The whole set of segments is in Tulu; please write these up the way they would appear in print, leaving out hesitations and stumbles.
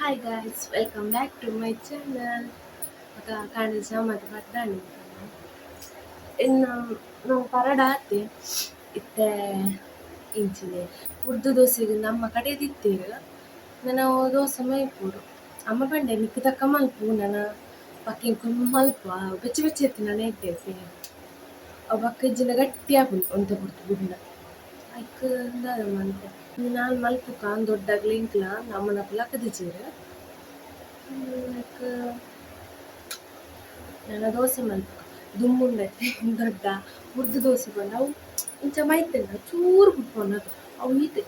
Hi guys, welcome back to my channel. ಬೊಕ ಕಾಂಡೆ ಜಾಮದ ಬರ್ದಾಂಡ್ ಇನ್ನು ನಾವು ಪರಡ ಆತೆ ಇತ್ತೆ ಇಂಚಿನೆ ಉರ್ದು ದೋಸೆಗ್ ನಮ್ಮ ಕಡೆದಿತ್ತೆರ್ ನನ ದೋಸೆ ಮೈಪೊಡು. ಅಮ್ಮ ಪಂಡೆ ನಿಕ್ಕ್ ತಕ್ಕ ಮಲ್ಪು ನನ ಬೊಕ ಎಂಕ್ ಮಲ್ಪ ಬೆಚ್ಚ ಬೆಚ್ಚ ಇತ್ತಿನ ಎಡ್ಡೆ ಅವು ಬೊಕ್ಕ ಇಜ್ಜಿಂಡ ಗಟ್ಟಿ ಆಪುಂಡು ಒಂತೆ ಪೊರ್ತು ಬುಡ್ಂಡ ಐಕ್ ದಾದ ಮಲ್ಪೆ ನಾನ್ ಮಲ್ಪುಕ ದೊಡ್ಡಗ್ಲ ಎಂಕ್ಲ ನಮ್ಮನಕುಲು ಲಕ್ಕುದಿಜೆರ್. ಐಕ್ ನನ ದೋಸೆ ಮಲ್ಪುಕ ದುಂಬುಂಡತ್ತೆ ದೊಡ್ಡ ಉರ್ದು ದೋಸೆ ಪಂಡ ಅವು ಇಂಚ ಮೈತ್ಂಡ ಚೂರು ಬುಡ್ಪುಂಡು ಅವು ಈತ್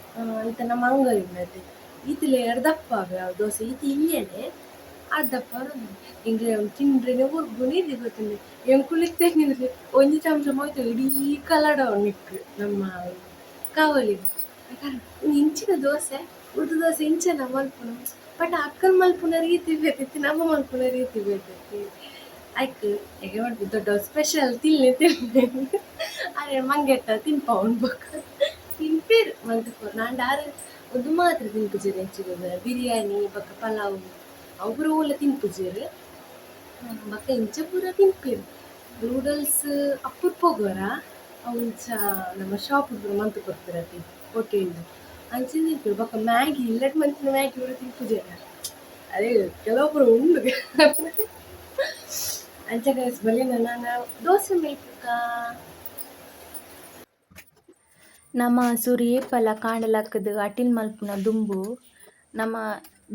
ಇತ್ತೆ ನಮ್ಮ ಅಂಗೈ ಉಂಡತೆ ಈತ್ ಲೇರ್ ದಪ್ಪ ಆವೆ ಅವು ದೋಸೆ ಈತ್ ಇಲ್ಯನೆ ಆತ್ ದಪ್ಪ ಎಂಕ್ ತಿಂಡ್ರೆನೆ ಉರ್ಬುನೆ ಇಜ್ಜಿ ಗೊತ್ತುಂಡೆ. ಎಂಕುಲು ಇತ್ತೆ ಒಂಜಿ ಚಮಚ ಮೈತ್ ಇಡೀ ಕಲಡವು ನಿಕ್ಕ್ ನಮ್ಮ ಕಾವಲಿಗ್. ಇಂಚಿನ ದೋಸೆ ಉರ್ದು ದೋಸೆ ಇಂಚನ ಮಲ್ಪುನು ಬಟ್ ಅಕ್ಕಲ್ ಮಲ್ಪುನ ರೀತಿ ಬೇತೆ ಇತ್ತೆ ನಮ್ಮ ಮಲ್ಪುನ ರೀತಿ ಬೇತೆ. ಐಕ್ ಎಗೆ ಮಲ್ಪು ದೊಡ್ಡ ಸ್ಪೆಷಲ್ ತಿನ್ಲೆ ತಿನ್ಲೆ ಅರೆ ಮಂಗೆಟ್ಟ ತಿನ್ಪಾವುಂಡು ಬೊಕ ತಿನ್ಪೆರ್ ಮಲ್ತ್ ಕೊರ್ನ ಆಂಡ ಆರ್ ಉಂದು ಮಾತ್ರ ತಿನ್ಪುಜೆರ್ ಎಂಚಿನ ಬಿರಿಯಾನಿ ಬೊಕ ಪಲಾವ್ ಅವು ಪೂರ ಓಲ ತಿನ್ಪುಜೆರ್ ಬೊಕ ಇಂಚ ಪೂರ ತಿನ್ಪೆರ್. ನೂಡಲ್ಸ್ ಅಪರೂಪಗ್ ಅವು ಇಂಚ ನಮ್ಮ ಶಾಪ್ ಪೂರ ಮಂತ್ ಕೊರ್ಪೆರ್ ಹೋಟೆಲ್ ಅಂಚ ತಿನ್ಪೆರ್. ಬೊಕ ಮ್ಯಾಗಿ ಇಲ್ಲಡ್ ಮಂತಿನ ಮ್ಯಾಗಿ ಪೂರ ತಿನ್ಪುಜೆರ್ ಅದೇ ಕೆಲವು ಪೂರ ಉಂಡು. ಅಂಚ ಗೈಸ್ ಬಲೆ ನನ ದೋಸೆ ಮಲ್ಪುಕ. ನಮ ಸುರು ಏಪಲ ಕಾಂಡೆ ಲಕ್ಕುದು ಅಟಿಲ್ ಮಲ್ಪುನ ದುಂಬು ನಮ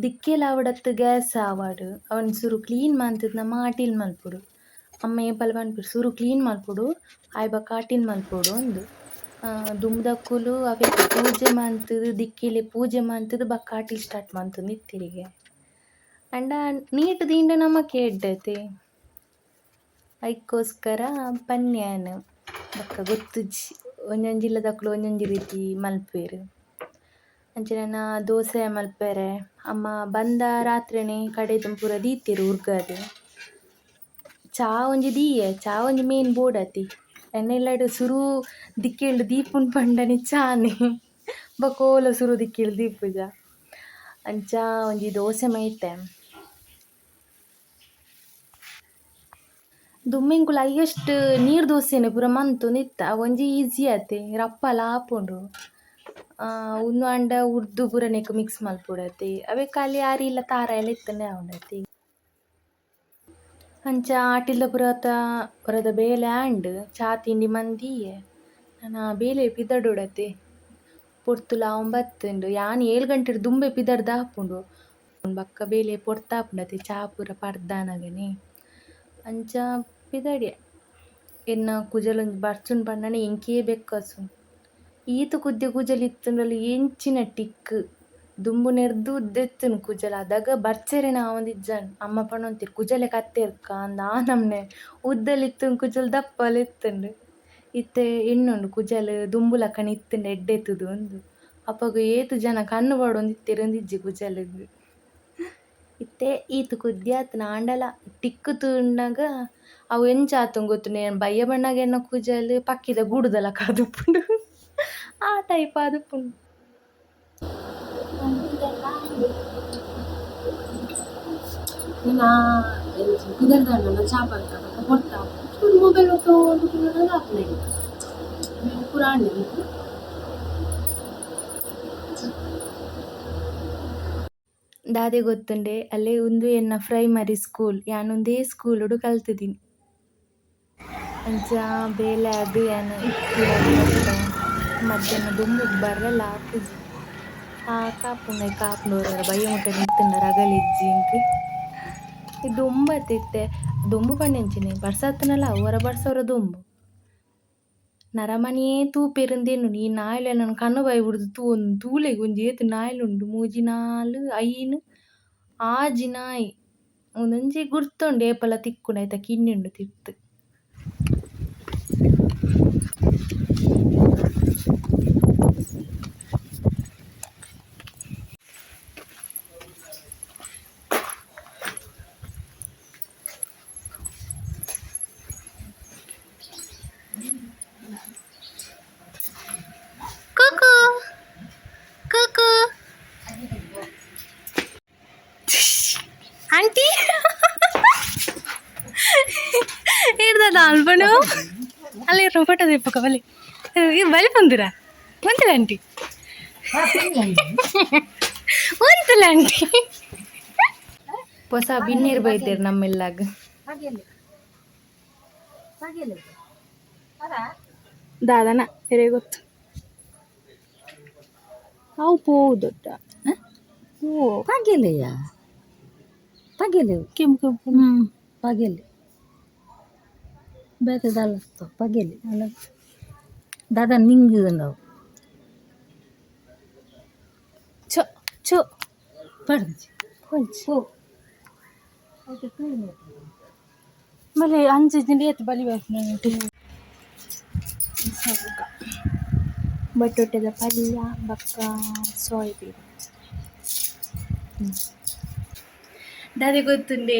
ದಿಕ್ಕೆಲ್ ಆವಡತ್ತ್ ಗ್ಯಾಸ್ ಆವಡ್ ಅವೆನ್ ಸುರು ಕ್ಲೀನ್ ಮಂತುದು ನಮ ಅಟಿಲ್ ಮಲ್ಪೊಡು. ಅಮ್ಮ ಏಪಲ ಪನ್ಪೆರ್ ಸುರು ಕ್ಲೀನ್ ಮಲ್ಪೊಡು ಆಯ್ ಬೊಕ ಅಟಿಲ್ ಮಲ್ಪೊಡು ಅಂದ್. ದುಂಬುದಕುಲು ಅವೆಕ್ ಪೂಜೆ ಮಂತುದು ದಿಕ್ಕೆಲ್ ಪೂಜೆ ಮಂತುದು ಬೊಕ ಅಟಿಲ್ ಸ್ಟಾರ್ಟ್ ಮಂತೊಂದಿತ್ತೆರಿಗೆ. ಆಂಡ ನೀಟ್ ದೀಂಡ ನಮಕ್ ಎಡ್ಡೆ ಐಕೋಸ್ಕರ ಪನ್ನೆ ಯಾನ್ ಬೊಕ ಗೊತ್ತುಜ್ಜಿ ಒಂಜೊಂಜಿ ಇಲ್ಲದಕುಲು ಒಂಜೊಂಜಿ ರೀತಿ ಮಲ್ಪುವೆರ್. ಅಂಚನೆ ನಾ ದೋಸೆ ಮಲ್ಪೆರೆ ಅಮ್ಮ ಬಂದ ರಾತ್ರೆನೆ ಕಡೆದು ಪೂರ ದೀತೆರ್ ಉರ್ಗಾದ್. ಚಾ ಒಂಜಿ ದೀಯೆ, ಚಾ ಒಂಜಿ ಮೇನ್ ಬೋಡಾತೆ. ಎನ್ನ ಇಲ್ಲಡ್ ಸುರು ದಿಕ್ಕೆಲ್ಡ್ ದೀಪುಂಡು ಪಂಡನೆ ಚಾನೆ ಬೊಕ ಓಲ ಸುರು ದಿಕ್ಕೆಲ್ ದೀಪುಜ. ಅಂಚ ಒಂಜಿ ದೋಸೆ ಮೈತೆ. ದುಂಬು ಎಂಕುಲು ಹೈಯೆಸ್ಟ್ ನೀರು ದೋಸೆನೆ ಪೂರ ಮಂತೊಂದಿತ್ತ ಅವು ಒಂಜಿ ಈಸಿ ಆತೆ ರಪ್ಪಲ ಆಪುಂಡು. ಉಂದು ಆಂಡ ಉರ್ದು ಪೂರ ನೆಕ್ಕ್ ಮಿಕ್ಸ್ ಮಲ್ಪೊಡತೆ ಅವೇ ಖಾಲಿ ಅರಿ ಇಲ್ಲ ತಾರಾಯಿ ಇತ್ತುಂಡ ಆವೊಡತೆ. ಅಂಚ ಅಟಿಲ್ದ ಪೂರತ ಪೂರದ ಬೇಲೆ ಆಂಡ್ ಚಾ ತಿಂಡಿ ಮಂದಿಯೆ ನನ ಬೇಲೆ ಪಿದಡೊಡತೆ ಪೊರ್ತುಲ ಆವೊಂದು ಯಾನ್ 7 ಗಂಟೆಡ್ ದುಂಬೆ ಪಿದಡ್ದ್ ಆಪುಂಡು ಬೊಕ್ಕ ಬೇಲೆ ಪೊರ್ತಾಪುಂಡತೆ ಚಾ ಪೂರ ಪರ್ದಾನಗನೆ ಅಂಚ ಪಿದಡಿಯೆ. ಎನ್ನ ಕುಜಲ್ ಒಂಜಿ ಬರ್ಚುಂಡು ಪಂಡನೆ ಎಂಕೇ ಬೆಕ್ಕಸು ಈತ್ ಕುದ್ದೆ ಕುಜಲ್ ಇತ್ತುಂಡಲ ಎಂಚಿನ ಟಿಕ್ ದುಂಬು ನೆರ್ದು ಉದ್ದ ಇತ್ತುಂಡು ಕುಜಲ್ ಅದಗ ಬರ್ಚೆರೆನೆ ಆವೊಂದಿಜ್ಜಂಡ್. ಅಮ್ಮ ಪನೊಂತೆರ್ ಕುಜಲೆ ಕತ್ತೆರ್ಕ ಅಂದ್ ಆ ನಮ್ನೆ ಉದ್ದಲ ಇತ್ತುಂಡು ಕುಜಲ್ ದಪ್ಪಲ ಇತ್ತುಂಡು. ಇತ್ತೆ ಎನ್ನುಂಡು ಕುಜಲ್ ದುಂಬು ಲಕ್ಕನೆ ಇತ್ತುಂಡ ಎಡ್ಡೆ ಇತ್ತುದು ಅಂದ್. ಅಪಗ ಏತ್ ಜನ ಕಣ್ಣು ಪಾಡೊಂದಿತ್ತೆರ್ ಅಂದಿಜ್ಜಿ ಕುಜಲ್ಗ್. ಇತ್ತೆ ಈತ್ ಕುದ್ದೆ ಆತ್ಂಡ್ ಆಂಡಲ ಟಿಕ್ ತೂಂಡಗ ಅವು ಎಂಚ ಆತುಂಡು ಗೊತ್ತುಂಡು ಯಾನ್ ಬಯ್ಯ ಬನ್ನಗ ಎನ್ನ ಕುಜಲ್ ಪಕ್ಕಿದ ಗೂಡುದ ಲೆಕ್ಕ ಆದಿಪ್ಪುಂಡು ಆ ಟೈಪ್ ಆದಿಪ್ಪುಂಡು. ನನ ಪಿದಡ್ದಾಂಡ ಚಾ ಪರ್ಕ ಬೊಕ ಪೊರ್ತ ಚೂರು ಮೊಬೈಲ್ ಒತ್ತೊಂದು ಕುಲ್ಲುಂಡ ಆಪುಂಡು ಎಂಕ್ ಬೇಲೆ ಪೂರ ಆಂಡ್ ಎಂಕ್. ದಾದೆ ಗೊತ್ತುಂಡೆ ಅಲ್ಲೇ ಉಂದು ಎನ್ನ ಪ್ರೈಮರಿ ಸ್ಕೂಲ್ ಯಾನ್ ಉಂದೇ ಸ್ಕೂಲುಡು ಕಲ್ತುದಿನಿ. ಅಂಚ ಬೇಲೆ ಆದ್ ಯಾನ್ ಪಿದಡ್ದ್ ಮಧ್ಯಾಹ್ನ ದುಂಬುಗ್ ಬರ್ರೆಲ ಆಪುಜಿ ಸಾಕಾಪುಂಡು ಐಕ್ ಆಪುಂಡು ಒರ ಒರ ಬಯ್ಯ ಮುಟ್ಟ ಇತ್ತುಂಡ ರಗಳೆ ಇಜ್ಜಿ ಎಂಕ್. ಈ ದುಂಬತ್ ಇತ್ತೆ ದುಂಬು ಪಂಡ ಎಂಚಿನ ಬರ್ಸ ಇತ್ತ್ಂಡಲ ಒರ ಬರ್ಸ ಒರ ದುಂಬು. ನರಮನಿಯೇ ತೂಪೆರ್ ಎನ್ನುನು ಈ ನಾಯಿಲು ಎನನ್ ಕಣ್ಣು ಬಾಯಿ ಬುಡ್ದು ತೂವೊಂದು ತೂಲೆಗ್ ಒಂಜಿ ಏತ್ ನಾಯಿಲು ಉಂಡು 3 4 5 6 ನಾಯಿ ಉಂದೊಂಜಿ ಗುರ್ತುಂಡು ಏಪಲ ತಿಕ್ಕುಂಡು ಐತ ಕಿನ್ನಿ ಉಂಡು ತಿರ್ತ್. ಕುಕು ಕುಕು. ಆಂಟಿ ಇರ್ದದ ಅಲ್ಪನು ಅಲ್ಲಿ ಫೋಟೋ ದೀಪಕ ಬಲಿ ಇದು ಬಲಿ ಬಂದಿರಾ ಬಂದಿಲ್ಲ ಆಂಟಿ ಒಂತಲ್ಲ ಆಂಟಿ ಹೊಸ ಬಿನ್ನೀರು ಬೈತೀರಿ ನಮ್ಮೆಲ್ಲಾಗ. ದಾದನ ಎರೆ ಗೊತ್ತು ಅವು ಪೋ ದೊಡ್ಡ ಓ. ಪಗೆಲೆಯ ಪಗೆಲೆ. ಕೆಂಪು ಕೆಂಪು. ಹ್ಞೂ, ಪಗೆಲೆ ಬೇತೆ ದಾಲ ಪಗೆಲೆ ಅಲ್ಲ ದಾದಾ ನಿಂಗೆ ನಾವು. ಚೊ ಚೊ. ಪಡ್ದು. ಕೊಂಚ ಬಲೆ ಅಂಚೆ ಜಿಂಡಿ ಬಲಿ ಬೇಕು. ಬಟೋಟೆದ ಪಲ್ಯ ಬೊಕ್ಕ ಸೋಯಾಬೀನ್. ದಾದೆ ಗೊತ್ತುಂಡೆ,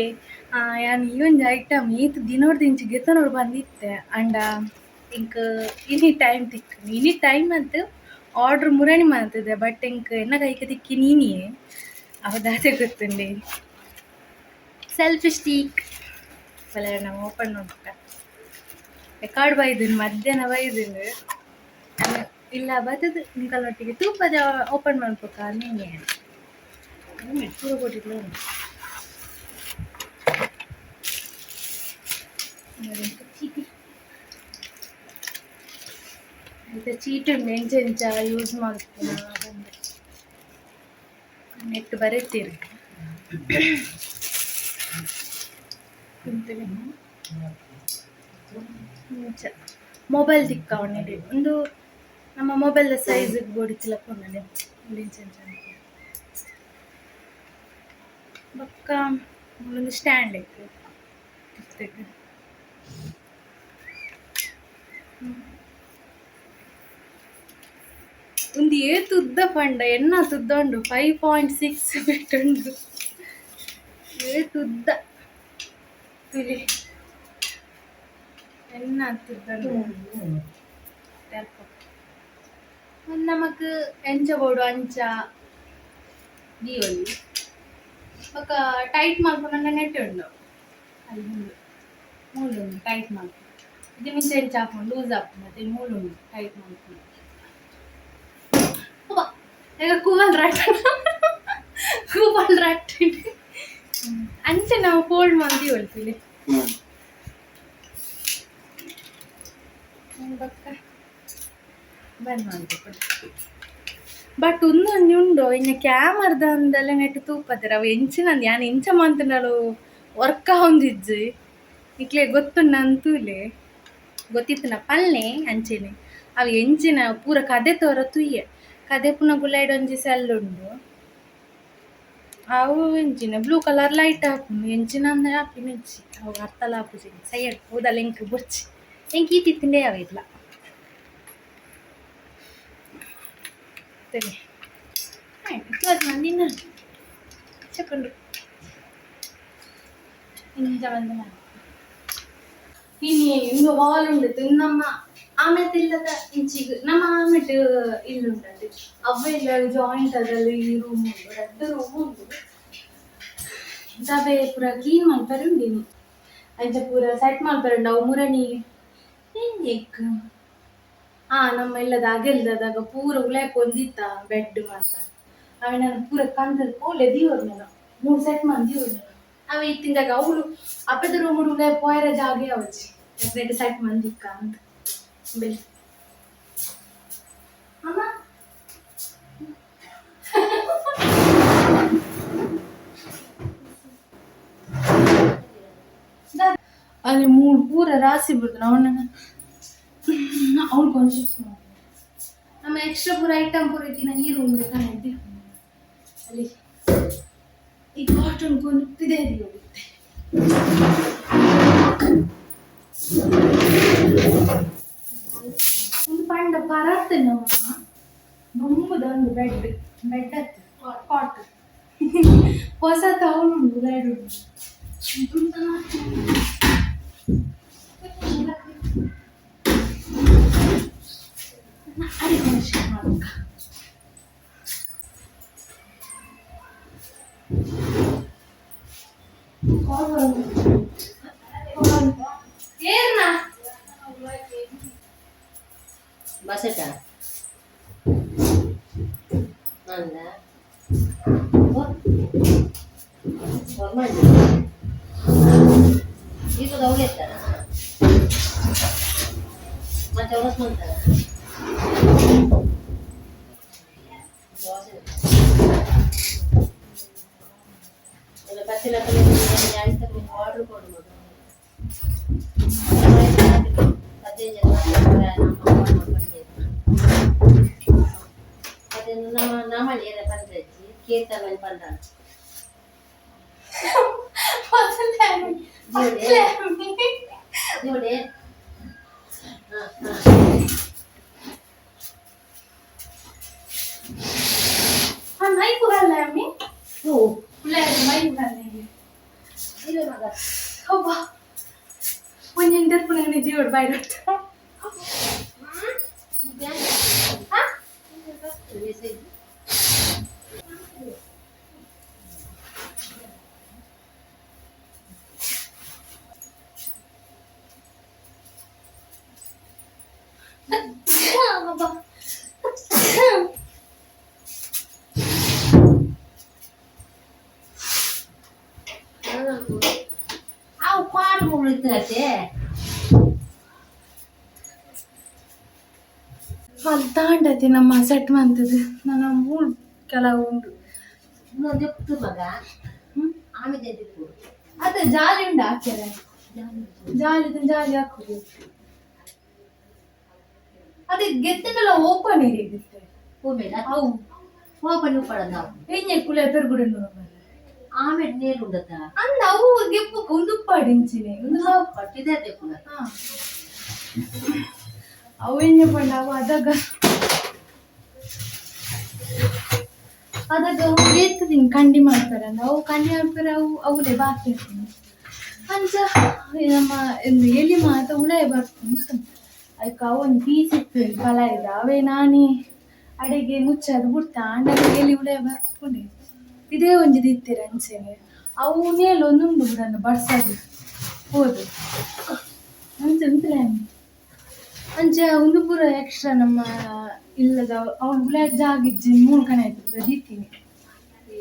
ಯಾನ್ ಈ ಒಂಜಿ ಐಟಮ್ ಏತ್ ದಿನೊಡ್ದಿಂಚಿ ಗೆತೊನೊಡು ಬಂದಿತ್ತೆ. ಅಂಡ ಎಂಕ್ ಇನಿ ಟೈಮ್ ತಿಕ್ಕ್ಂಡ್. ಇನಿ ಟೈಮ್ ಅಂತ್ ಆರ್ಡ್ರ್ ಮುರಣಿ ಮಲ್ತುದೆ, ಬಟ್ ಎಂಕ್ ಎನ್ನ ಕೈಕ್ ತಿಕ್ಕಿನಿ ಇನಿಯೇ. ಅವು ದಾದೆ ಗೊತ್ತುಂಡೆ? Selfie stick. ಬಲೆ ನಮ ಓಪನ್ ಮಲ್ಪುಗ. ರೆಕಾರ್ಡ್ ಬೈದುಂಡು, ಮಧ್ಯಾಹ್ನ ಬೈದುಂಡು. ಇಲ್ಲ ಬತ್ತದು ನಿಕಲ್ನೊಟ್ಟಿಗೆ ತೂಪದ ಓಪನ್ ಮಲ್ಪುಕ ನಿಂಗೆ ಪೂರ ಕೊಟ್ಟಿದ್ಲ. ಚೀಟಿ అయితే ಚೀಟಿ ಉಂಡು, ಎಂಚ ಎಂಚ ಯೂಸ್ ಮಲ್ಪುನ ಪಂದ್ ನೆಟ್ ಬರೆತೀರಿ. ಇಂಚ ಮೊಬೈಲ್ ತಿಕ್ಕಾವಣೆ ಒಂದು ನಮ್ಮ ಮೊಬೈಲ್ ಸೈಜ್ ಬೋಡಿತ್ತಿಲ ಪೋನಲೆ ಇಂಚ ಇಂಚ. ಬೊಕ್ಕ ಒಂದು ಸ್ಟ್ಯಾಂಡ್ ಐತೆ ತಿಕ್ಕ್. ಒಂದು ಏತ್ ಉದ್ದ ಪಂಡ ಎನ್ನ ಉದ್ದ ಉಂಡು, 5.6 ಫೀಟ್ ಉಂಡು. ಏತ್ ಉದ್ದ ತುಲಿ, ಎನ್ನ ಉದ್ದ ಉಂಡು. ಒಂದು ನಮಕ್ ಎಂಚ ಬೋಡು ಅಂಚ ದೀವೊಲಿ. ಬೊಕ್ಕ ಟೈಟ್ ಮಲ್ಪುನ ನೆಟ್ ಉಂಡು ಅಲ್ಲಿ ಮುಂದೆ ಮೂಲು ಉಂಡು ಟೈಟ್ ಮಲ್ಪು. ಇದು ಮಿಂಚ ಎಂಚ ಆಪುಂಡು, ಲೂಸ್ ಆಪುಂಡು. ಮತ್ತೆ ಮೂಲು ಉಂಡು ಟೈಟ್ ಮಲ್ಪುನ. ಅಬ್ಬಾ, ಈಗ ಕೂವಲ್ ರಾಟ್ ಕೂವಲ್ ರಾಟ್ ಅಂಚೆ ನಾವು ಫೋಲ್ಡ್ ಮಾಡಿ ಹೊಲ್ತೀವಿ. ಬೊಕ್ಕ ಬಂದ್ ಮಾಡಬೇಕು. ಬಟ್ ಉಂದೊಂಜಿ ಉಂಡು, ಇನ್ನ ಕ್ಯಾಮರ್ದ ಅಂದಲೆ ನೆಟ್ ತೂಪದೆರ್ ಅವು ಎಂಚಿನ. ಯಾನ್ ಎಂಚ ಮಂತುಂಡಲು ವರ್ಕ್ ಆವೊಂದಿಜ್ಜಿ. ನಿಕ್ಲೆ ಗೊತ್ತುಂಡ ಅಂತೂಲೆ, ಗೊತ್ತಿತ್ತುಂಡ ಪಲ್ಲೆ. ಅಂಚೆನೆ ಅವು ಎಂಚಿನ ಪೂರ ಕದೆ ತೋರ ತೂಯೆ. ಕದೆ ಪುನ ಗುಲೈಡ್ ಒಂಜಿ ಸೆಲ್ ಉಂಡು. ಅವು ಎಂಚಿನ ಬ್ಲೂ ಕಲರ್ ಲೈಟ್ ಆಪುಂಡು, ಎಂಚಿನ ಅಂದ್ರೆ ಆಪಿನಿಜ್ಜಿ, ಅವು ಅರ್ಥಲ ಆಪುಜಿ. ಸಯ್ಯಡ್ ಹೌದಲ್ಲ, ಎಂಕ್ ಬೊರ್ಚಿ, ಎಂಕ್ ಈತ್ ಇತ್ತಿಂಡೇ ಅವ ಇಡ್ಲ ಸರಿ. ಆಯ್ತು, ಕ್ಲೋಸ್ ಮಂದಿನ ಚಕೊಂಡು ಇಂಚ ಬಂದ ಇನಿ ಇಂದು ಹಾಲ್ ಉಂಡು. ನಮ್ಮ ಆಮೇಲೆ ಇಲ್ಲದ ಇಂಚಿಗ್ ನಮ್ಮ ಆಮೇಟ್ ಇಲ್ಲುಂಟದು ಅವ್ವೆ ಇಲ್ಲ ಜಾಯಿಂಟ್. ಅದ್ರಲ್ಲಿ ಈ ರೂಮ್ ಉಂಡು, ರಡ್ಡ್ ರೂಮ್ ಉಂಡು. ದಬೆ ಪೂರ ಕ್ಲೀನ್ ಮಲ್ಪರೆ ಉಂಡು ಇನಿ. ಅಂಚ ಪೂರ ಸೆಟ್ ಮಲ್ಪರೆ ಉಂಡು. ಅವು ಮುರಣಿ ಎಂಜೆಕ್ ನಮ್ಮ ಇಲ್ಲದ ಅಗೆಲ್ದದಾಗ ಪೂರ ಉಲಾಯ್ ಪೊಂದಿತ್ತ ಬೆಡ್ ಮಾತ. ಅವೆ ನಾನು ಪೂರ ಕಂತದ ಪೋಲೆ ದೀವೊಡು, ನಾನು ಮೂರು ಸೆಟ್ ಮಂದಿ ದೀವೊಡು. ಅವೆ ಇತ್ತಿಂದಾಗ ಅವಳು ಅಪ್ಪದ ರೂಮ್ ಉಲಾಯ್ ಪೋಯರ ಜಾಗೆ ಅವಚಿ ಎರಡು ಸೆಟ್ ಮಂದಿಕ್ಕ ಅಂತ ಬೆಲ್ ಅಮ್ಮ. ಅಲ್ಲಿ ಮೂರು ಪೂರ ರಾಸಿ ಬಿಡ್ದು ಅವನ ಅವ್ನು ಕಾನ್ಶಿಯಸ್. ನಮ್ಮ ಎಕ್ಸ್ಟ್ರಾ ಪೂರ ಐಟಮ್ ಪೂರ ಇತ್ತಿನ ಈ ರೂಮ್ ಕಾಣಿದ್ದೆ. ಅಲ್ಲಿ ಈ ಕಾಟನ್ ಕೊಂಡಿದೆ ಹೋಗುತ್ತೆ. ಒಂದು ಪಂಡ ಪರತ್ ನಮ್ಮ ದುಂಬುದ ಒಂದು ಬೆಡ್ ಬೆಡ್ ಅತ್ತು ಕಾಟ್ ಹೊಸ ತೌಳು ಉಂಟು, ಬೆಡ್ ಉಂಟು. ಅಡಿಗೆ ಮಾಡ್ಬೇಕ. ಏರ್ನ ಬಸಟ ನಂದ ಈಗ ಅವಳೆತ್ತಾರ ಮತ್ತೆ ಅವರಸ್ ಮಾಡ್ತಾರ ಆರ್ಡರ್ ಕೊಡು ಮಗ. 15 ಜನ ಅದೇ ನಮ್ಮ ನಮ್ಮ ಏನ ಪಂಡ್ರಜ್ಜಿ ಕೇತನ ಪಂಡ. ಜೋಡೆ. ಹಾ ಹಾ. ಮೈಕು ಬರಲ್ಲ ಅಮ್ಮಿ. ಹ್ಞೂ. ಮೈಕು ಬರಲ್ಲ. ಇಲ್ಲ ಮಗ. ಅಬ್ಬಾ, ಒಂಜೊಂದು ದರ್ಪಣ ಜೀವಡ್ ಬಾಯ್. ಅಬ್ಬಾ. ಅವು ಪಾಡು ಮುಗಿತತೆ. ಅಲ್ಲಿ ತಾಂಡತಿ ನಮ್ಮ ಸೆಟ್ ಮಂತದ್ದು ನನ್ನ ಮೂಳು ಕೆಲವು ಉಂಟು. ದೆಪ್ತು ಮಗ. ಆಮೇಲೆ ದೆಪ್ಪು. ಅದೇ ಜಾಲಿ ಉಂಟು ಹಾಕ್ಯಾರ. ಜಾಲಿ ಜಾಲಿ ಹಾಕುದು. ಅದೇ ಗೆತ್ತನೆಲ್ಲ ಓಪನ್ ಇರುತ್ತೆ. ಹೋಮೇಲೆ. ಅವು. ಓಪನ್ ಉಪ್ಪಡ ನಾವು. ಎಂಜೆ ಕುಲೆ ಪೆರ್ಗುಡೆ. ಆಮೇಲೆ ನೀರು ಉಂಡತ. ಅಂದ ಅವು ಗೆಪ್ಪು ಒಂದು ಉಪ್ಪಾಡು ಇಂಚಿನೆ ಒಂದು. ಪಟ್ಟಿದೆ ದೆಪ್ಪುನ. ಅವು ಎಂಜೆ ಪಂಡ ಅವು ಅದಾಗ ಅದಾಗ ಅವು ಎತ್ತದಿನ ಕಂಡಿ ಮಾಡ್ತಾರೆ. ಅವು ಕಂಡಿ ಮಾಡ್ತಾರೆ. ಅವು ಅವುಲೇ ಬಾಕಿ ಇರ್ತದೆ. ಅಂಚ ನಮ್ಮ ಒಂದು ಎಲಿ ಮಾತ ಉಳಾಯ ಬರ್ತದೆ. ಅದಕ್ಕೆ ಅವೊಂದು ಪೀಸ್ ಇತ್ತು ಫಲ ಇದೆ. ಅವೇ ನಾನೇ ಅಡೆಗೆ ಮುಚ್ಚದು ಬಿಡ್ತಾ ಅಂಡಗೆ ಎಲಿ ಉಳಾಯ ಬರ್ಕೊಂಡೆ. ಇದೇ ಒಂಜಿ ದಿತ್ತೀರ ಅಂಚೆನೆ ಅವು ನೇಲ್ ಒಂದುಂಡು ಬಿಡನ್ನು ಬಡ್ಸದು ಹೋದು ಅಂಚ ಉಂತಲೇ. ಅಂಚ ಒಂದು ಪೂರ ಎಕ್ಸ್ಟ್ರಾ ನಮ್ಮ ಇಲ್ಲದ ಅವನು ಉಳಾಯ ಜಾಗ ಇಜ್ಜಿ ಮೂರು ಕಣ ಆಯ್ತು ಪೂರ ದೀತೀನಿ. ಈ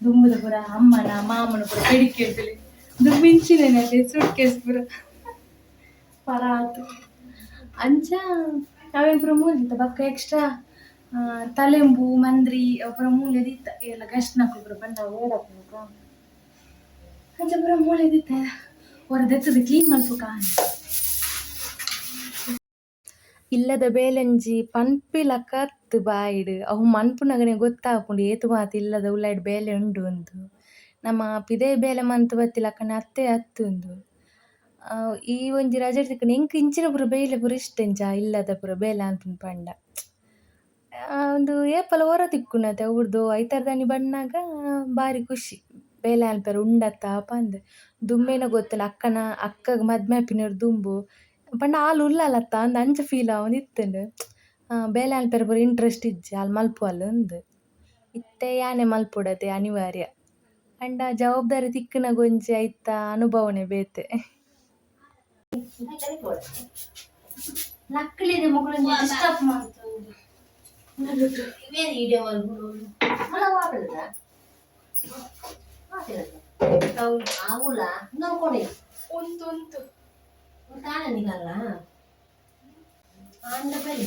ದುಂಬುದ ಪೂರ ಅಮ್ಮನ ಮಾಮನ ಪೂರ ಬೇಡಿಕೆ ಇರ್ತದೆ. ದುಂಬಿಂಚಿನೇ ಸೂಟ್ ಕೇಸ್ ಪೂರ ಪರಾತು. ಅಂಚ ನಾವೇ ಪೂರ ಮೂಲಿತ್ತ ಬಕ್ಕ ಎಕ್ಸ್ಟ್ರಾ ತಲೆಂಬು ಮಂದ್ರಿ ಅವು ಪೂರ ಮೂಲೆದಿತ್ತ. ಎಲ್ಲ ಗಸ್ಟ್ನಕ್ಲು ಪೂರ ಬಂದ ಓಡಪ್ಪ. ಅಂಚ ಪೂರ ಮೂಲೆದಿತ್ತ. ಹೊರ ದೆತ್ತದ ಕ್ಲೀನ್ ಮಲ್ಪುಕ. ಇಲ್ಲದ ಬೇಲಂಜಿ ಪನ್ಪಿಲ ಕತ್ತು ಬಾಯಿಡ್ ಅವು ಮನ್ಪುನಗನೆ ಗೊತ್ತಾಪುಂಡು ಏತ್ ಮಾತ ಇಲ್ಲದ ಉಲಾಯಿಡ್ ಬೇಲೆ ಉಂಡು ಅಂದು. ನಮ್ಮ ಪಿದಯಿ ಬೇಲೆ ಮಂತ್ ಬತ್ತಿಲಕ್ಕನೆ ಅತ್ತೆ ಅತ್ತು ಉಂದು. ಈ ಒಂಜಿ ರಜೆ ತಿಕ್ಕುಂಡ ಎಂಕ್ ಇಂಚಿನ ಪೂರ ಬೇಲೆ ಪೂರ ಇಷ್ಟ. ಇಂಚ ಇಲ್ಲದ ಪೂರ ಬೇಲೆ ಅನ್ಪುಂಡು ಪಂಡ ಉಂದು ಏಪಲ ಒರ ತಿಕ್ಕುನತೆ ಅವ್ರದ್ದು. ಐತಾರದಾನಿ ಬನ್ನಗ ಬಾರಿ ಖುಷಿ ಬೇಲೆ ಅನ್ಪೆರ್ ಉಂಡತ್ತ ಪಂದ್. ದುಂಬೇನ ಗೊತ್ತಿಲ್ಲ ಅಕ್ಕನ ಅಕ್ಕಗ್ ಮದ್ಮೆ ಆಪಿನರ್ ದುಂಬು ಪಂಡ ಆಲ್ ಉಲ್ಲಲತ್ತ ಅಂದ್ ಅಂಚ ಫೀಲ್ ಆವೊಂದಿತ್ತುಂಡು. ಬೇಲೆ ಅನ್ಪೆರ್ ಪೂರ ಇಂಟ್ರೆಸ್ಟ್ ಇಜ್ಜಿ ಆಲ್ ಮಲ್ಪುವಲ್ ಅಂದ್. ಇತ್ತೆ ಯಾನೆ ಮಲ್ಪೊಡತೆ ಅನಿವಾರ್ಯ. ಆಂಡ ಜವಾಬ್ದಾರಿ ತಿಕ್ಕುನಗ ಒಂಜಿ ಐತ ಅನುಭವನೆ ಬೇತೆ. ನಕ್ಕಳಿದೆ ಮಗಳು ಡಿಸ್ಟರ್ಬ್ ಮಾಡ್ತುಂಡು. ಇವೇನು ಈಡಿಯೋ ಮಳ ವಾಪದ ಆವುಲ ನೋಡ್ಕೊಡಿ. ಉಂಟು ಉಂಟು. ಕಾಣನಿಗಲ್ಲ ಅಂದ ಬರಿ.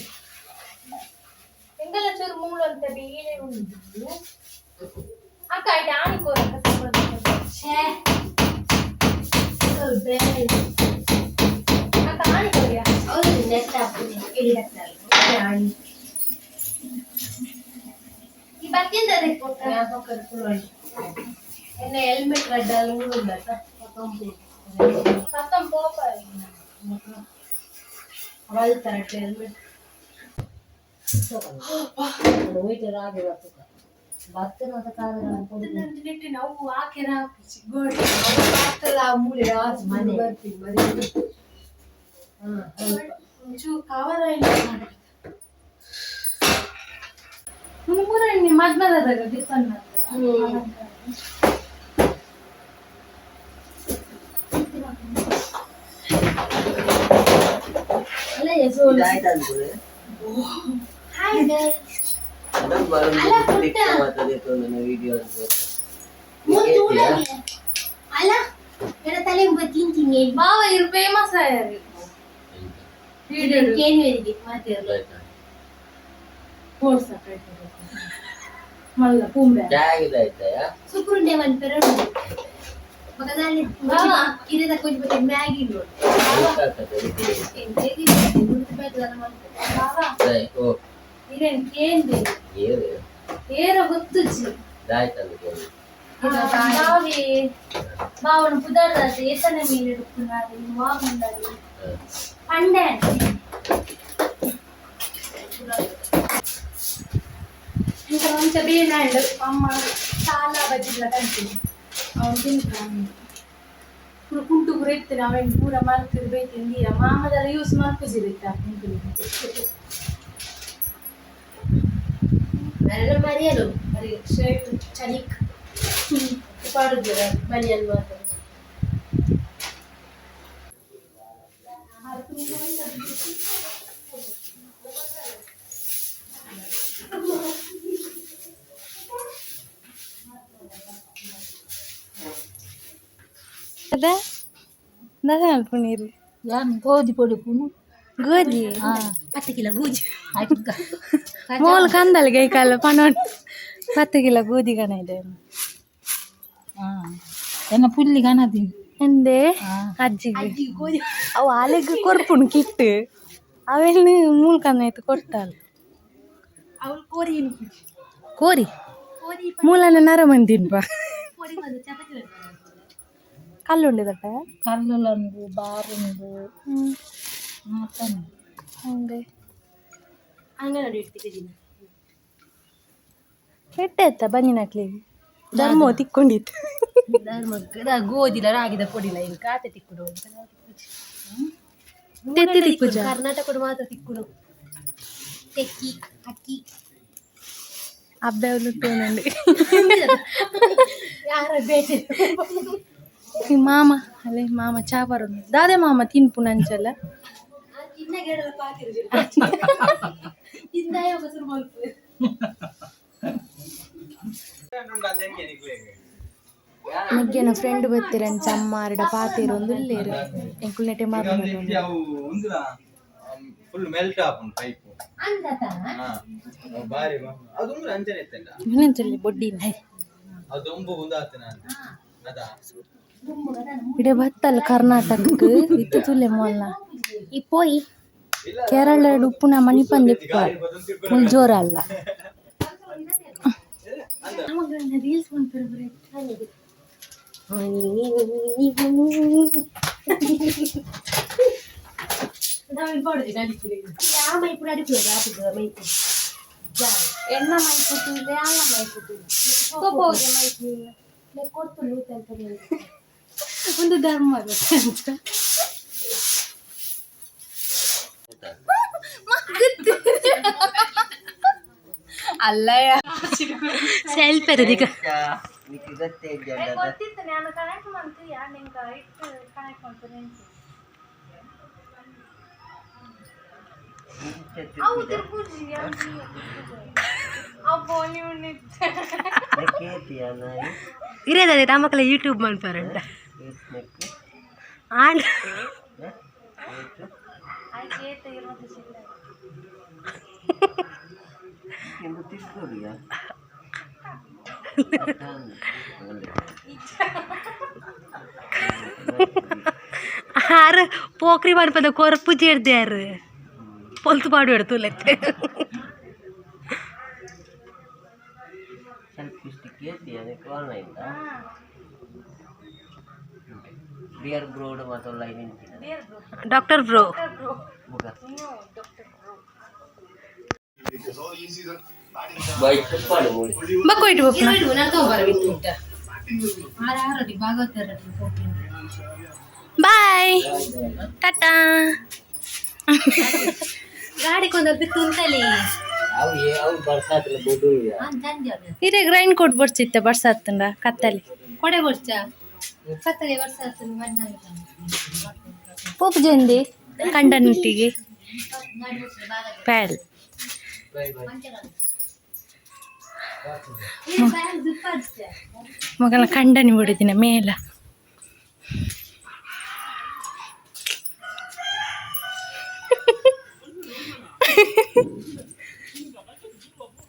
ಎಂಗಲ ಚೂರು ಮೂಳು ಅಂತ ಬೇರೆ ಉಂಟು ಅಕ್ಕ. ಆಯ್ತು ಆಣಿ ಕೋರ. ಛೇ ಬೇರೆ. ಅಕ್ಕ ಆಣಿ ಕೋರಿಯಾ. ಹೌದು, ನೆಟ್ ಹಾಕ್ತೀನಿ ಆಣಿ. ಈ ಬತ್ತಿಂದ. ಎನ್ನ ಹೆಲ್ಮೆಟ್ ಕಡ್ಡಾಲ ಉಂಡತ್ತ. ಸತ್ತಂ ಪೋಪ. ಬಲ್ತಾರಟ್ಟೆ ಹೆಲ್ಮೆಟ್. ನಾವು ಹಾಕ್ಯಾರ ಗೋಡೆ. ಮೂಲೆ ಮನೆ ಬರ್ತೀನಿ ಮನೆ. ಒಂಚೂರು ಕವರ್ ಇಲ್ಲ. ಮೂರನೇ ಮದ್ಮದಾಗ ಗಿತ್ತನ್ನ. ಅಲ್ಲ, ನನ್ನ ತಲೆ ತಿಂತೀನಿ. ಬಾವ ಇರು ಫೇಮಸ್ ಆಯಾರು. ಕೇನ್ವೇರಿಗೆ ಮಾತಾಡಲ್ಲ. ಮಲ್ಲ ಪೂಂಬೆ. ಸುಕ್ರುಂಡೆ ಮನ್ಪೆರ ಮಗದಲ್ಲಿ ಕಿರಿದ ಕೊಂಚ ಮತ್ತೆ ಮ್ಯಾಗಿ ನೋಡು. ಇರೇನ್ ಕೇಂದ್ರ ಏರ ಗೊತ್ತುಜ್ಜಿ. ಬಾವಿ ಬಾವನ ಪುದರ್ದ ಏತನ ಮೀನು ಹಿಡ್కున్నారు ವಾಗುಂಡದು ಪಂಡೆ. ఇంకా మంచిగా ಬೇನಾಂಡ್ ಅಮ್ಮ చాలా ಬಜ್ಜಿಲ ಕಂತೀನಿ ಅವನು ತಿಂತಾನೆ. ಪೂರ ಕುಂಟು ಪೂರ ಇತ್ತು ಅವೇನು ಪೂರ ಮಲ್ಕದ್ ಬೈತಿಂದಿಯ ಮಾಮದೆಲ್ಲ ಯೂಸ್ ಮಲ್ಪುಜಿರಿತ್ತ ಕುಂಟು. ಮರಿಯಲು ಶರ್ಟ್ ಚಳಿಕ್ ಪಾಡುದಿರ ಬನಿಯನ್ ಮಾತ್ರ. ಅದ ದಾದ ಮಲ್ಪುನೀರು. ಯಾನ್ ಗೋಧಿ ಪೊಡಿ ಪುನು. ಗೋಧಿ. 10 ಕಿಲೋ ಗೂಜಿ. ಆಯ್ತು. ಮೋಲ್ ಕಂದಲ್ ಗೈಕಾಲ ಪನೋನ್ 10 ಕಿಲೋ ಗೋಧಿ ಕಣ ಇದೆ. ಹಾಂ, ಎನ್ನ ಪುಲ್ಲಿ ಕಾಣತೀನಿ. ಎಂದೆ ಅಜ್ಜಿಗೆ ಅವು ಆಲೆಗ್ ಕೊರ್ಪುಣು ಕಿಟ್ಟು ಅವೆಲ್ಲ ಮೂಲ್ ಕಂದಾಯ್ತು ಕೊಡ್ತಾಳ. ಅವಳು ಕೋರಿ. ಕೋರಿ ಮೂಲನ ನರ ಮಂದಿನ್ಪ. ಕೋರಿ ಬಂದು ಚಪಾತಿ ಮಾಡ್ತಾರೆ. ಕಲ್ಲುಂಡಿದಪ್ಪ. ಕಲ್ಲುಂಡು, ಬಾರುಂಡು, ಮಾತಾನು. ಹಂಗೆ. ಅಂಗನವಾಡಿ ಇಡ್ತಿದ್ದೆ. ಪೆಟ್ಟೆ ಆಯ್ತಾ ಬಂಜಿನಕ್ಲಿಗೆ ಧರ್ಮ ತಿಕ್ಕೊಂಡಿತ್ತು. ಗೋಧಿಲ ರಾಗಿದ ಪೊಡಿಲ ಇನ್ನು ಕಾತೆ ತಿಕ್ಕುಡು. ತೆತ್ತಿ ತಿಕ್ಕುಜ. ಕರ್ನಾಟಕಡು ಮಾತ್ರ ತಿಕ್ಕುಡು ತೆಕ್ಕಿ ಅಕ್ಕಿ. ಅಬ್ಬೆ ತೋನಂడి. ಯಾರ ಬೇಟೆ. ಈ ಮಾಮ ಅಲ್ಲೇ ಮಾಮ ಚಾ ಬರೋದು ದಾದೆ ಮಾಮ ತಿನ್ಪು ನಂಚಲ್ಲ. ತಿನ್ನ ಗೆಡಲ ಪಾತಿರು ತಿಂದಾಯ ಶುರು ಮಲ್ಪು. ಮಗ್ಗಿನ ಫ್ರೆಂಡ್ ಬತ್ತಿರಂಚ ಅಮ್ಮ ಅರಡ ಪಾತೇರು ಒಂದು ಇಲ್ಲೇರು ಎಂಕುಲ್ ನೆಟೆ ಮಾರು. ಫುಲ್ ಮೆಲ್ಟ್ ಆಪುಂಡು ಪೈಪ್. ಬಾರಿ ಅದು ಉಂಗುರ ಅಂಚನೆ ಇತ್ತಲ್ಲ. ಇನ್ನೊಂದ್ಸಲಿ ಬೊಡ್ಡಿ. ಅದು ಒಂಬು ಉಂದಾತನ ಅದ. ಇಡೆ ಬತ್ತಲ್ಲ ಕರ್ನಾಟಕಕ್ಕೆ ಇತ್ತು ತುಲೆ ಮೊಲ್ಲ ಈ ಪೋಯಿ ಕೇರಳ ಉಪ್ಪುನ ಮಣಿಪಂದ ಇಪ್ಪ ಮುಲ್ ಜೋರ ಅಲ್ಲ. ರೀಲ್ಸ್ ಮಾಡ್ತಾರೆ. ಯಾವ ಮೈಪುಡು ಅಡಿಪುಡು ಆಪುಡು ಮೈಪುಡು. ಎಣ್ಣ ಮೈಪುಟ್ಟು ಅಲ್ಲ ಮೈಪುಟ್ಟು ಹೋಗಿ ಮೈಪು ಕೊಡ್ತು. ಒಂದು ಧರ್ಮ ಅಂತ ಅಲ್ಲಯ್ಯ. ಸೆಲ್ಫ್ ಇರೋದೀಗ. ಗೊತ್ತಿತ್ತು ನಾನು ಕನೆಕ್ಟ್ ಮಾಡ್ತು ಯಾ ನಿಂಗೆ ಇಟ್ಟು ಕನೆಕ್ಟ್ ಮಾಡ್ತೀನಿ. ಅವು ತಿರ್ಪುಜಿ ಅವು ನೀವು. ಇರೇದಾದೆ ತಮಕಲ ಯೂಟ್ಯೂಬ್ ಮನ್ಪರಂಟ ಆಂಡ್. ಆರು ಪೋಖ್ರಿ ಮನ್ಪದ ಕೊರಪು ಜೇರ್ದ್ಯಾರು ಪೊಲ್ತು ಪಾಡು ಎಡ್ತುಲೆತ್ತೆ. ಬಿಯರ್ ಬ್ರೋಡ್ ಮಾತೊಲ್ಲ ನಿಂತಿನ. Doctor bro. Bike ಪಾಡು ಮೂಡಿ. ಬಕ್ಕೋಯ್ತು ಬಪ್ಪನ. ಬಾಯ್, ಟಾಟಾ. ಗಾಡಿ ಕೊಂದ ಬಿತ್ತು ಅಂತಲೇ. ಅವು ಅವು ಬರ್ಸಾತಿಲ್ಲ ಬೋಡು. ಇದೇ ಗ್ರೈಂಡ್ ಕೊಟ್ಟು ಬರ್ಸಿತ್ತೆ ಬರ್ಸಾತ್ತಂಡ ಕತ್ತಲಿ. ಕೊಡೆ ಬರ್ಚ ಕತ್ತಲೆ ವರ್ಷ. ಪೋಪು ಜಂದಿ ಕಂಡನಟ್ಟಿಗೆ. Pal. ಮಗನ ಕಂಡನಿ ಬಿಡುದಿನ ಮೇಲ.